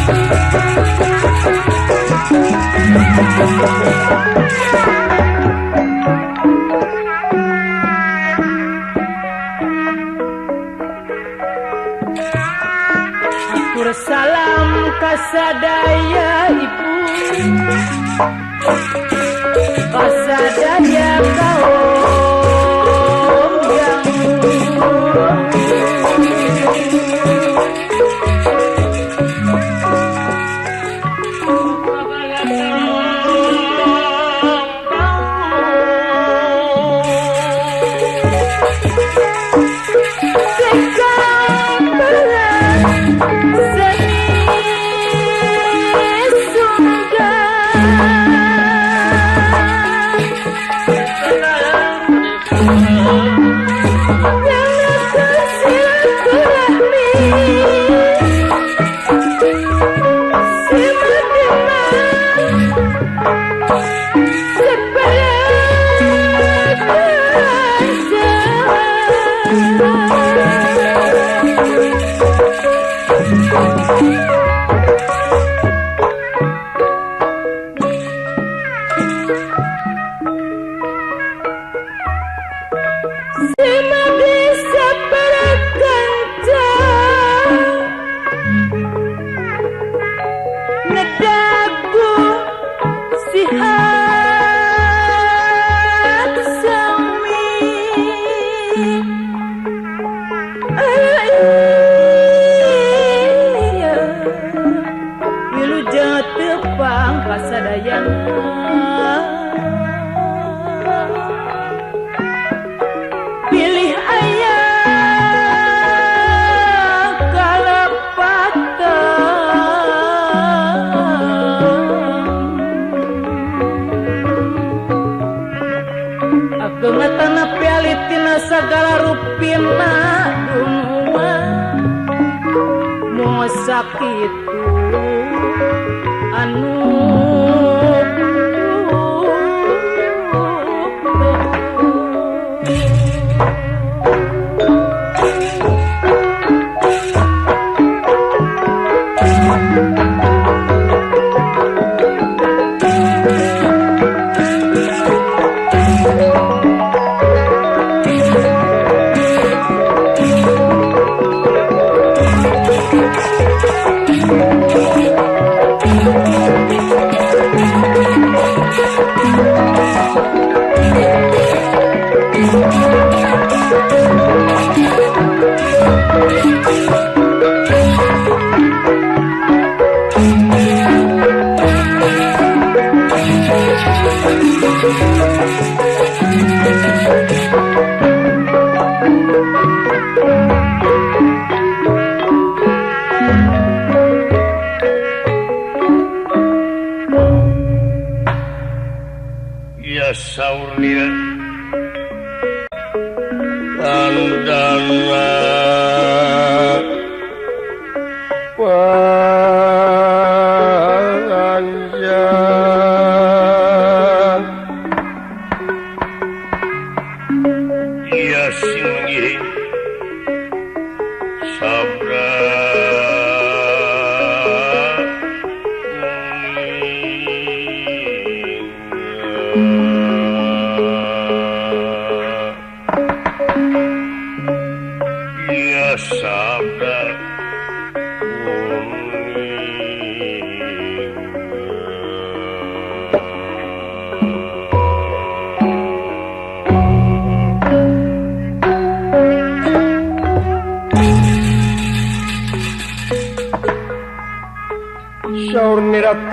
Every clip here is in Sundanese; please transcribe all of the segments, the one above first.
Atur salam kasadaya ibu, kasadaya kaum yang pilih ayah kalepatan ageung tanah pialit tina sagala rupina dunungan moal sakitu anu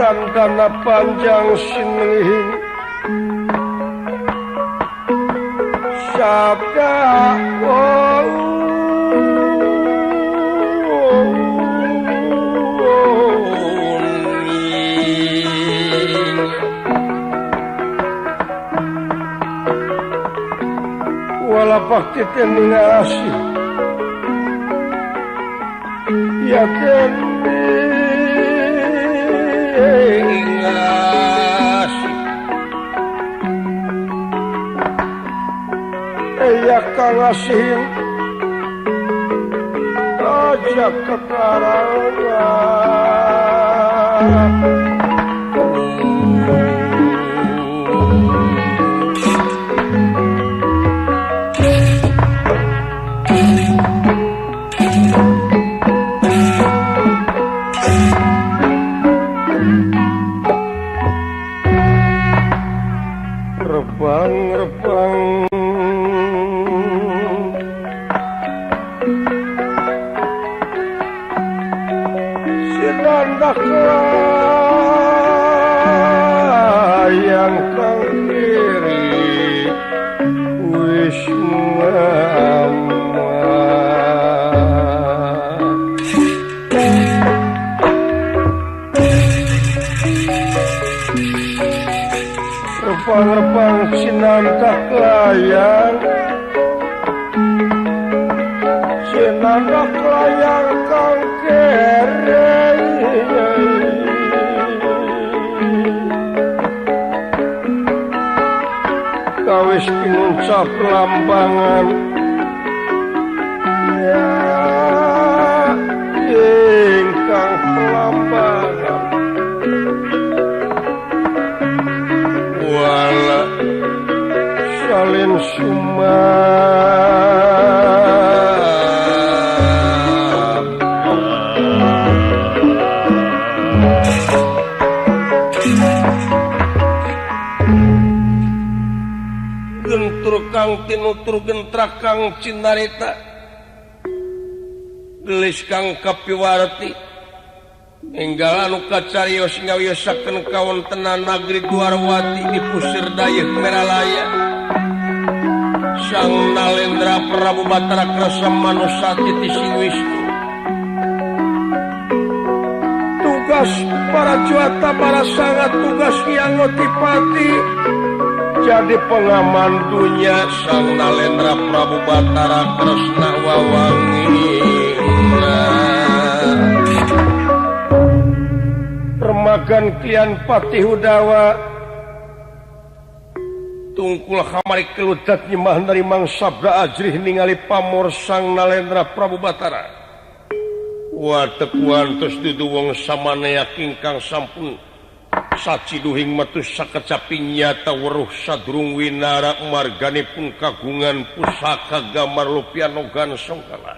Tandana panjang sinengihing sabda wala bakti teningasih ya Eya kangasihin aja kekarangan. Repang-repang sinandak layang kang kiri wis Repang-repang sinandak layang, sinandak layang kang kere. Kawis pinuncap lambangan ya ingkang pelambangan. Wala salin sumab gentur kang tinutur gentrak kang cinarita gelis kang kapiwarti enggal anu kacarios ngawiyosakeun kawontenan nagri Dwarwati di pusir dayeuh Meralaya. Sang Nalendra Prabu Batara Kresna Manusa titi Sing Wisnu. Tugas para juata para sangat tugas Ngotipati jadi pengaman dunia. Sang Nalendra Prabu Batara Kresna wawangi remagan kian Patih Udawa tungkul kamari keludat nyembah narimang sabda ajrih ningali pamor Sang Nalendra Prabu Batara. Watekuan terus dudu wong samanea kingkang sampun saciduhing metu sakecaping nyata weruh sadurung winara marganipun kagungan pusaka gamar lupianogan songkala.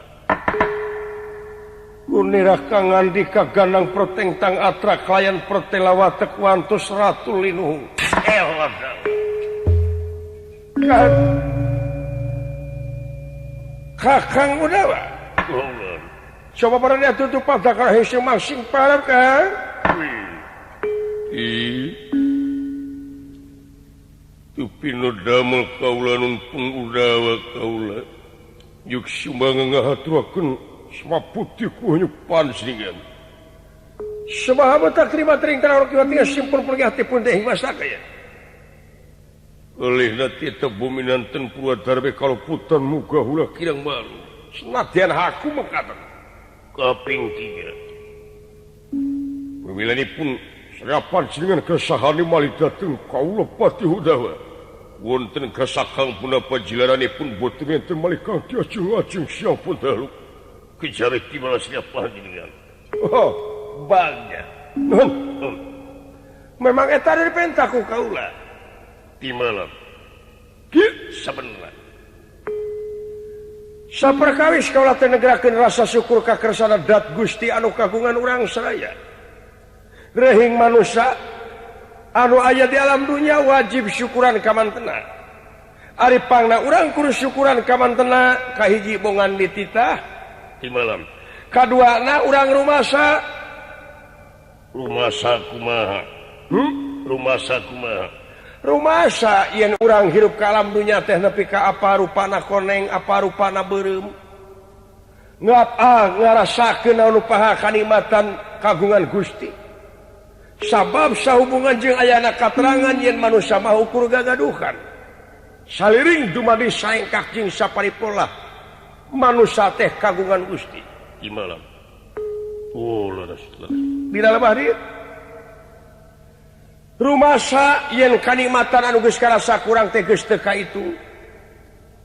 Gunirah kang ngandika ganang protengtang atra klayan pertela watek wantus ratu linuhung. Kakang Udawa. Coba barang tutup pada kahesing masing parang kan? Tupino damel kaula numpung Udawa kaula. Yuk sumbang ngahaturakeun semua putih kuhnya panjenengan. Sebab tak terima tering terang kiwa tiga simpul pergi hati pun deh masaka ya. Oleh nanti bumi nanten Purwadarbe kalau putan muka hula kirang malu. Senadian aku mengatakan kaping tiga. Pemilihan pun serapan jenengan kesahane malih dateng kaula Patih Udawa. Wonten kesakang punapa jilaranipun boten enten malih kang diajeng-ajeng siang pun dalu. Kejawe tiba siapa jenengan. Oh, banyak. Memang eta dari pentaku kaula. Di malam. Ki sabenerna. Saperkawis kaula teh negerakeun rasa syukur ka kersana dat Gusti anu kagungan urang saraya. Rehing manusa anu aya di alam dunia wajib syukuran ka mantena. Ari pangna urang kudu syukuran ka mantena kahiji bongan dititah di malam. Kaduana urang rumasa. Rumasa kumaha? Rumasa kumaha? Rumasa yen urang hirup ka alam dunya teh nepi ka apa rupana koneng, apa rupana beureum. Ngap ngarasakeun anu paha kanikmatan kagungan Gusti. Sabab sahubungan jeung ayana katerangan yen manusia mah ukur gagaduhan. Saliring dumadi saengkak jeung saparipolah manusia teh kagungan Gusti di malam. Oh, leres. Di dalam hari rumasa yen kanikmatan anu geus karasa kurang teh geus teu ka itu.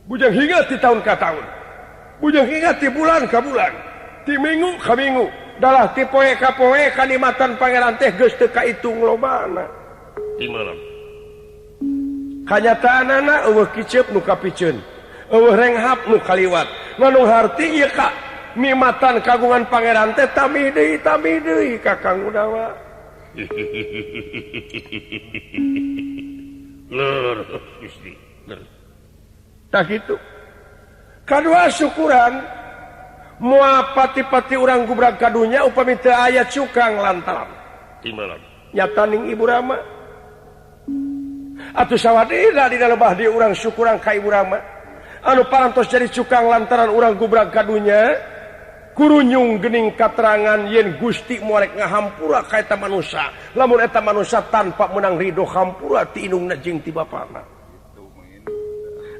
Bujang hingga ti tahun ka tahun. Bujang hingga ti bulan ka bulan, ti minggu ka minggu, dalah ti poe ka poe kanikmatan pangeran teh geus teu kaitung lobana. Di malam. Kanyataanana eueuh kiceup nu kapiceun. Eueuh renghap nu kaliwat. Nganu harti ieu ka nimatan kagungan pangeran teh tamih deui Kakang Udawa. Lur Gusti. Tah kitu. Kadua syukuran moal pati-pati urang gubrag ka dunya upami teu aya cukang lantaran. Timalan. Nyata ning Ibu Rama. Atuh sawadina dina lebah di urang syukuran ka Ibu Rama. Anu parantos jadi cukang lantaran urang gubrag ka dunya kurunyung gening katerangan yen Gusti moal rek ngahampura ka eta manusa. Lamun eta manusa tanpa menang ridho hampura ti indungna jeung ti bapana.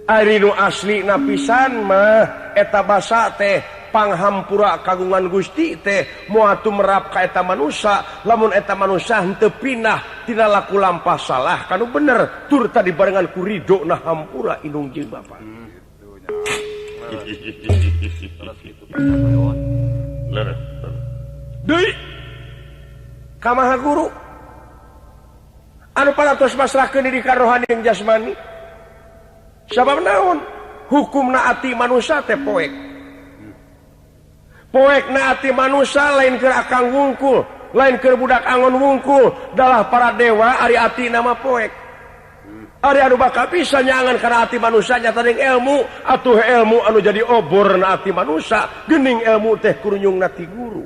Ari nu asli na pisan mah eta basa teh panghampura kagungan Gusti teh moal tumerap ka eta manusa lamun eta manusa henteu pindah tina laku lampah salah kanu bener tur tadi barengan ku ridho na hampura indung jeung bapa. Deui ka Maha Guru anu parantos masrahkeun diri ka rohani jeung jasmani. Sabab naon? Hukumna ati manusa teh poek. Poek na ati manusa lain keur akang wungkul, lain keur budak angon wungkul, dalah para dewa ari ati nama poek. Ari anu bakal bisa nyangan kana ati manusa nyata deung ilmu, atuh ilmu anu jadi obor na ati manusa, geuning ilmu teh kurunyungna ti guru.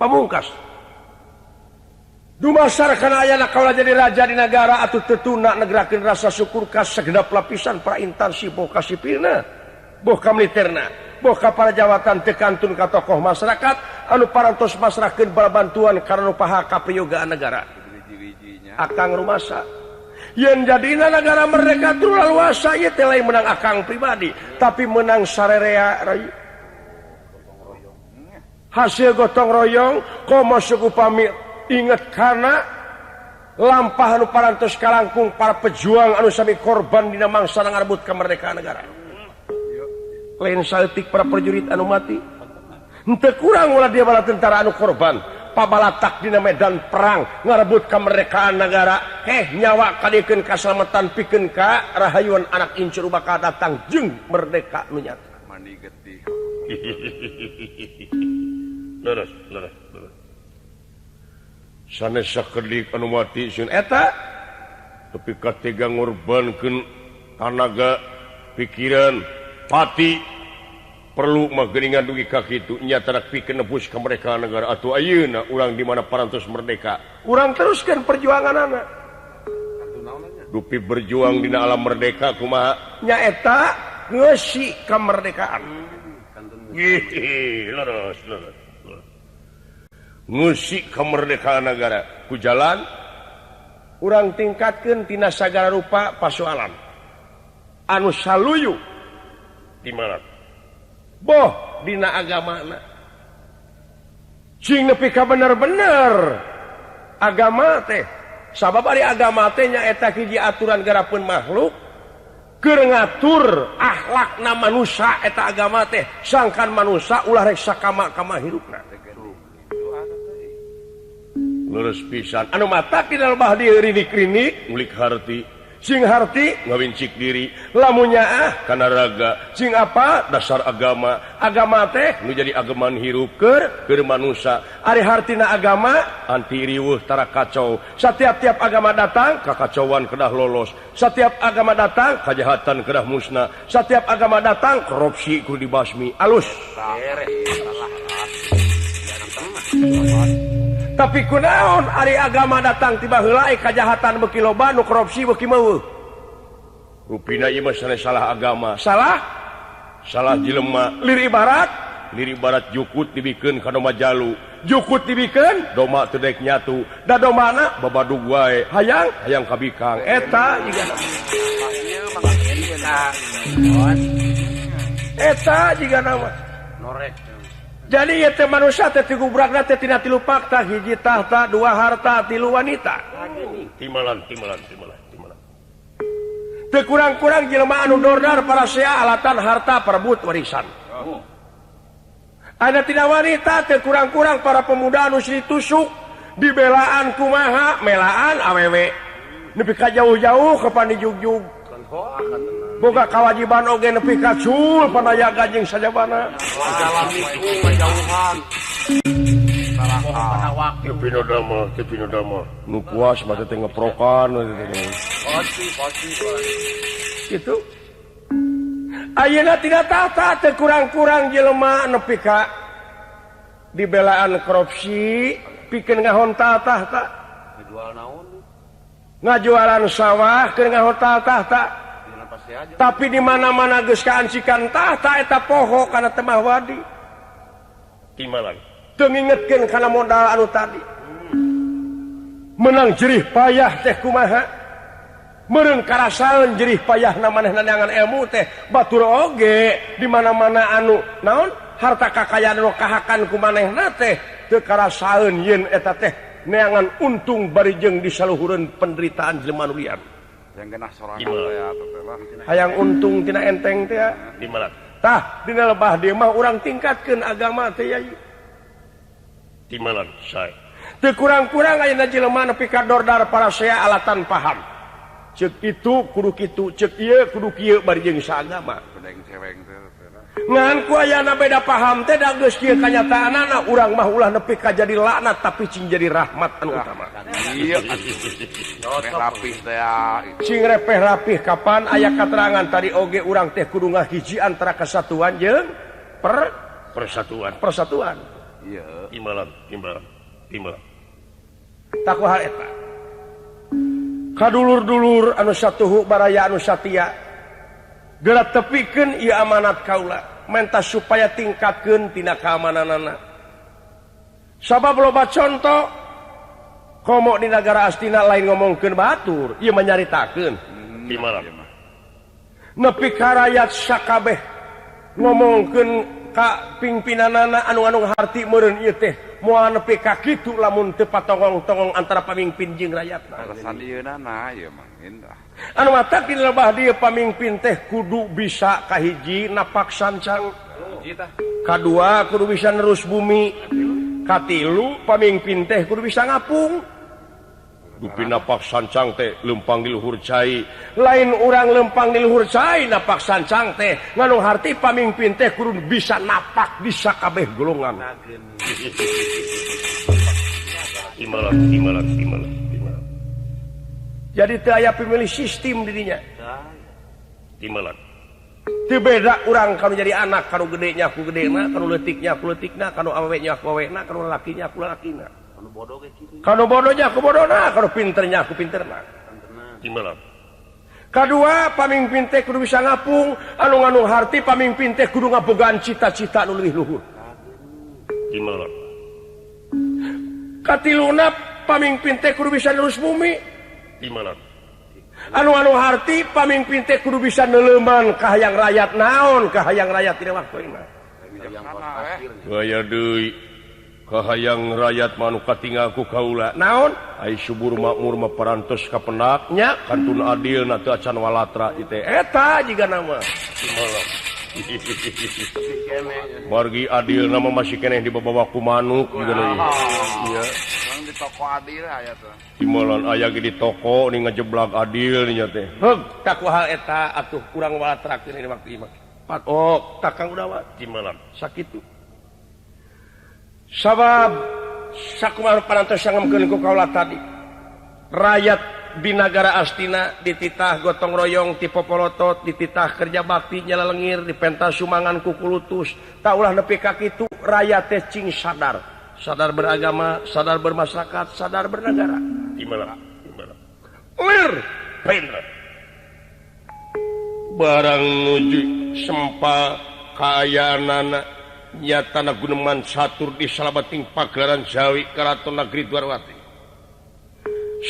Pamungkas. Dumasar kana ayana kaula jadi raja di negara atuh tetuna negerakeun rasa syukur ka segenap lapisan para instansi boh ka sipilna, boh ka militerna, boh ka para jawatan teu kantun ka tokoh masyarakat anu parantos masrahkeun bala bantuan karena paha kaprayogaan negara. Akang rumasa yen jadina negara merdeka tur laluasa ieu teh lain menang akang pribadi tapi menang sarerea rai. Hasil gotong royong komo suku pamit inget karena lampah anu parantos kalangkung para pejuang anu sami korban dina mangsa ngarebut kemerdekaan negara. Lain saeutik para prajurit anu mati. Henteu kurang ulah dia bala tentara anu korban pabalatak dina medan perang ngarebut kemerdekaan negara. Heh nyawa kadiekeun kasalamatan pikeun ka rahayuan anak incur bakal datang jeung merdeka nu nyata. Mandi getih. Leres, leres, leres. Sanes sakedik anu mati sieun eta tapi katega ngorbankeun tanaga pikiran pati perlu mah geuningan dugi ka kitu nya tarak pikeun nebus kemerdekaan negara atuh ayeuna urang di mana parantos merdeka urang teruskeun perjuanganana dupi berjuang dina alam merdeka kumaha nya eta ngeusi kemerdekaan. Leres leres ngusik kemerdekaan negara ku jalan urang tingkatkeun tina sagala rupa pasoalan anu saluyu di mana boh dina agamana cing nepi ka bener-bener agama teh sabab ari agama teh nyaeta hiji aturan garapeun makhluk keur ngatur akhlakna manusa eta agama teh sangkan manusa ulah rek sakama-kama hirupna. Lurus pisan anu mata tidak lebah dirinik-rinik ngulik harti sing harti ngawincik diri lamunnya ah kana raga sing apa dasar agama agama teh nu jadi ageman hirup keur manusa ari hartina agama anti riweuh tara kacau satiap-tiap agama datang kakacauan kedah lolos satiap agama datang kajahatan kedah musnah satiap agama datang korupsi kudu dibasmi alus. Tapi kunaon ari agama datang tiba heula kajahatan beuki loba nu korupsi beuki meueuh. Rupina ieu mah salah agama. Salah? Salah jelema. Lir ibarat jukut dibikeun ka doma jalu. Jukut dibikeun doma teu daek nyatu. Da domana babadug wae. Hayang hayang kabikang. Eta jiga eta jiga nama. Norek. Jadi ieu teh manusia teh tigubrakna teh tina tilu fakta hiji tahta dua harta tilu wanita. Timalan timalan timalan timalan. Teu kurang-kurang jelema anu dordar para sea alatan harta perebut warisan. Ada tina wanita teu kurang-kurang para pemuda anu sri tusuk dibelaan kumaha melaan awewe. Nepi ka jauh-jauh ke panijugjug. Boga kewajiban oge nepi ka cul panayaga jeung sajabana. Nu puas mah teh ngeprokan pasti gitu. Ayeuna tidak tata teu kurang-kurang jelema nepi ka dibelaan korupsi pikeun ngahontal tahta. Ngajual naon? Ngajualan sawah keur ngahontal tahta. Tapi di mana-mana geus kaancikan tahta eta poho kana temah wadi. Timalan. Teu ngingetkeun kana modal anu tadi. Menang jerih payah teh kumaha? Meureun karasaeun jerih payahna manehna neangan ilmu teh batur oge di mana-mana anu naon harta kakayaan anu kahakan ku manehna teh teu karasaeun yen eta teh neangan untung bari jeung disaluhureun penderitaan jelema nu liar. Yang genah sorangan teh atuh teh lah. Hayang untung tina enteng teh di mana? Tah dina lebah dieu mah urang tingkatkeun agama teh yai. Di mana sae. Teu kurang-kurang ayeuna jelema nepi ka dordar parasea alatan paham. Cek itu kudu kitu, cek ieu kudu kieu bari jeung saagama. Ngan ku ayana beda paham teh da geus kieu kanyataanana urang mah ulah nepi ka jadi laknat tapi cing jadi rahmat anu utama. Iya. Rapih teh. Cing repeh rapih kapan aya katerangan tadi oge urang teh kudu ngahiji antara kesatuan jeung persatuan. Persatuan. Iya. Imbalan, imbalan, imbalan. Taku hal eta. Kadulur-dulur anu satuhu baraya anu satia geura tepikeun ieu amanat kaula menta supaya tingkatkeun tina keamananana. Sabab loba conto komo di nagara Astina lain ngomongkeun batur ieu mah nyaritakeun. Nepi ka rakyat sakabeh ngomongkeun ka pimpinanana anu-anu harti meureun ieu teh moal nepi ka kitu lamun teu patongong-tongong antara pamimpin jeung rakyatna. Alasan ieunana ieu mah indah. Anu matak di lebah dieu pamimpin teh kudu bisa kahiji napak sancang. Kadua kudu bisa nerus bumi. Katilu pamimpin teh kudu bisa ngapung. Dupi napak sancang teh lempang di luhur cai. Lain urang lempang di luhur cai napak sancang teh nganu harti pamimpin teh kudu bisa napak di sakabeh golongan. Imalan, imalan, imalan, imalan. Jadi teu aya pemilih sistem dirinya. Imalan. Teu beda urang kanu jadi anak kanu gedenya ku gedena, kanu leutiknya ku leutikna, kanu awewenya ku awewena, kanu lalakinya ku lalakina. Kanu bodohnya aku bodona, kanu pinternya aku pinterna. Timalan. Kadua pamimpin teh kudu bisa ngapung, anu nganu harti pamimpin teh kudu ngabogaan cita-cita nu leuwih luhur. Timalan. Katiluna pamimpin teh kudu bisa nerus bumi. Timalan. Anu anu harti pamimpin teh kudu bisa neuleuman ka hayang rakyat naon ka hayang rakyat dina waktuna. Gaya deui. Kahayang rakyat manu katinggal ku kaula naon ai subur makmur mah parantos ka penaknya kantun adil na teu acan walatra ieu teh eta jiga nama margi adil nama masih keneh dibawa ku manuk jiga ieu urang di toko adil aya teh timalan aya ge di toko ni ngajeblag adil nya teh heug tak ku hal eta atuh kurang walatrakeun ini waktu ieu mah patok takang udawa timalan sakitu sabab sakumaha parantos sangemkeun ku kaula tadi rakyat di nagara Astina dititah gotong royong ti popolotot dititah kerja bakti nyalalengir dipentas sumangan ku kulutus tak ulah nepi ka kitu rakyat teh cing sadar sadar beragama sadar bermasyarakat sadar bernegara gimana gimana lir pinter barang nuju sempa kaayaanana nyatana guneman satur di salabating pagelaran Jawi Karaton Negeri Dwarwati.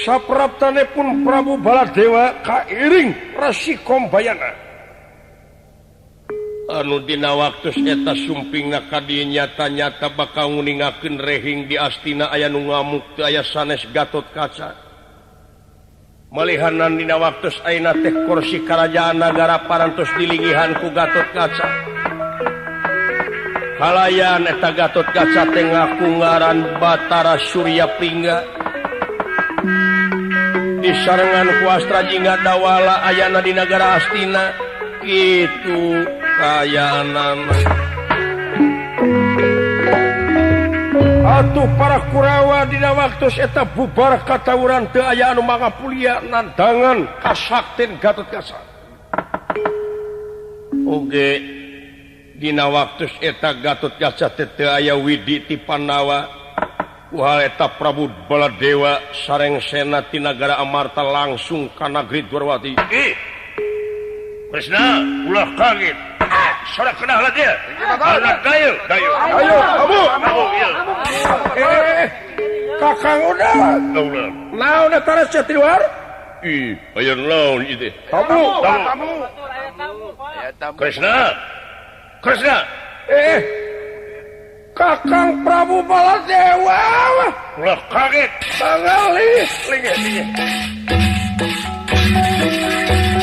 Sapraptane pun Prabu Baladewa kairing Resi Kombayana. Anu dina waktu eta sumpingna ka dieu nyata-nyata bakal nguningakeun rehing di Astina aya nu ngamuk teu aya sanes Gatot Kaca. Malihanan dina waktu ayeuna teh kursi karajaan nagara parantos dilingihan ku Gatot Kaca. Halayan eta Gatot Kaca teh ngaku ngaran Batara Surya Pringga. Disarengan ku Astra Jingga Dawala ayana di nagara Astina. Kitu kayaanana. Atuh para Kurawa dina waktu eta bubar katawuran teu aya anu mangapulia nandangan kasakten Gatotkaca. Oge dina waktu eta Gatotkaca teh teu aya widi ti Pandawa. Ku hal eta Prabu Baladewa sareng sena ti nagara Amarta langsung ka nagri Dwarawati. Ih. Kresna ulah kaget. Sora kenah lagi ya. Dayo, dayo. Ayo, kamu. Kakang udah. Naon eta resep di luar? Ih, aya naon ieu teh? Tamu, tamu. Kresna. Kresna. Kakang Prabu Baladewa. Ulah kaget. Tangali, linggih, linggih.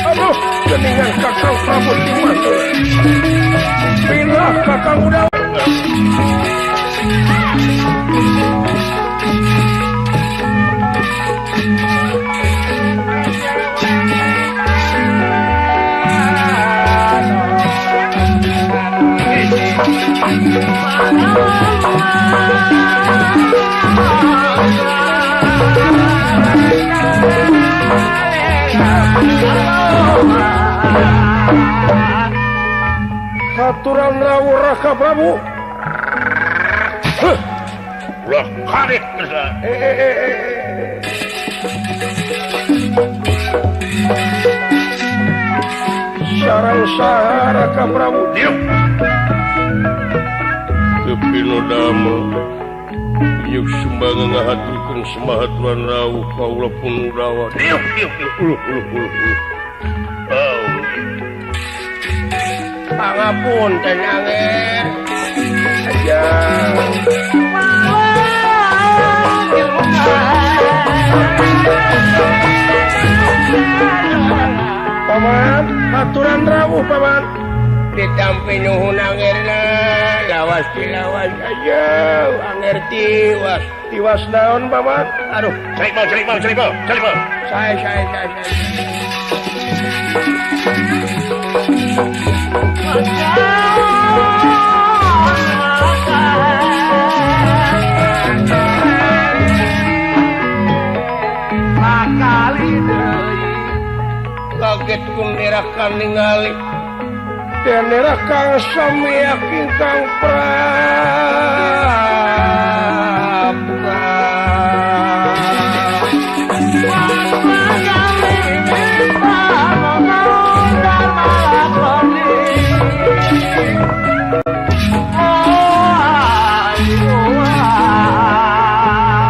Aduh, geningan Kakang Prabu Timantu. Pindah Kakang udah. Aturan rawuh Raka Prabu. Huh. Ulah kaget Kresna. Sareng saha Raka Prabu? Diuk. Teu damel. Yuk sumbangan ngahaturkeun semahaturan rawuh kaula pun udawa. Diuk diuk diuk. Uluh uluh uluh uluh. Oh. Pangapunten anger. Aja. Paman, aturan rawuh paman. Ditampi nuhun angerna, lawas dilawas aja. Anger tiwas, tiwas naon paman? Aduh, cari mau, cari mau, cari mau, cari mau. Saya. Kaget kumirakan ningali denera kang samiak ingkang prapta.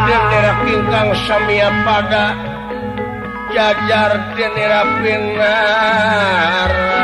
Denera ingkang samia pada jajar denera pinara.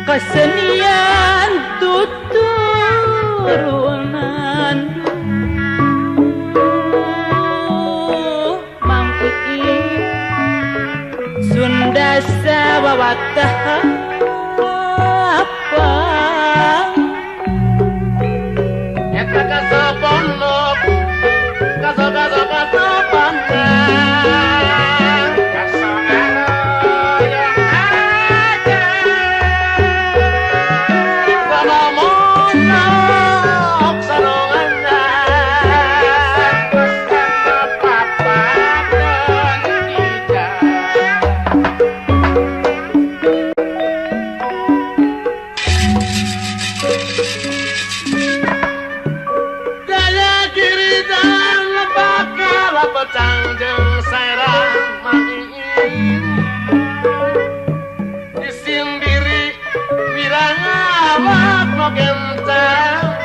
Kesenian tuturunan Mang Iin Sunda sawawatah apa Eta kasaponok kaso kaso kasoponok Pecang jeung Serang Mang Iin. Isin diri wirang awak no gencang.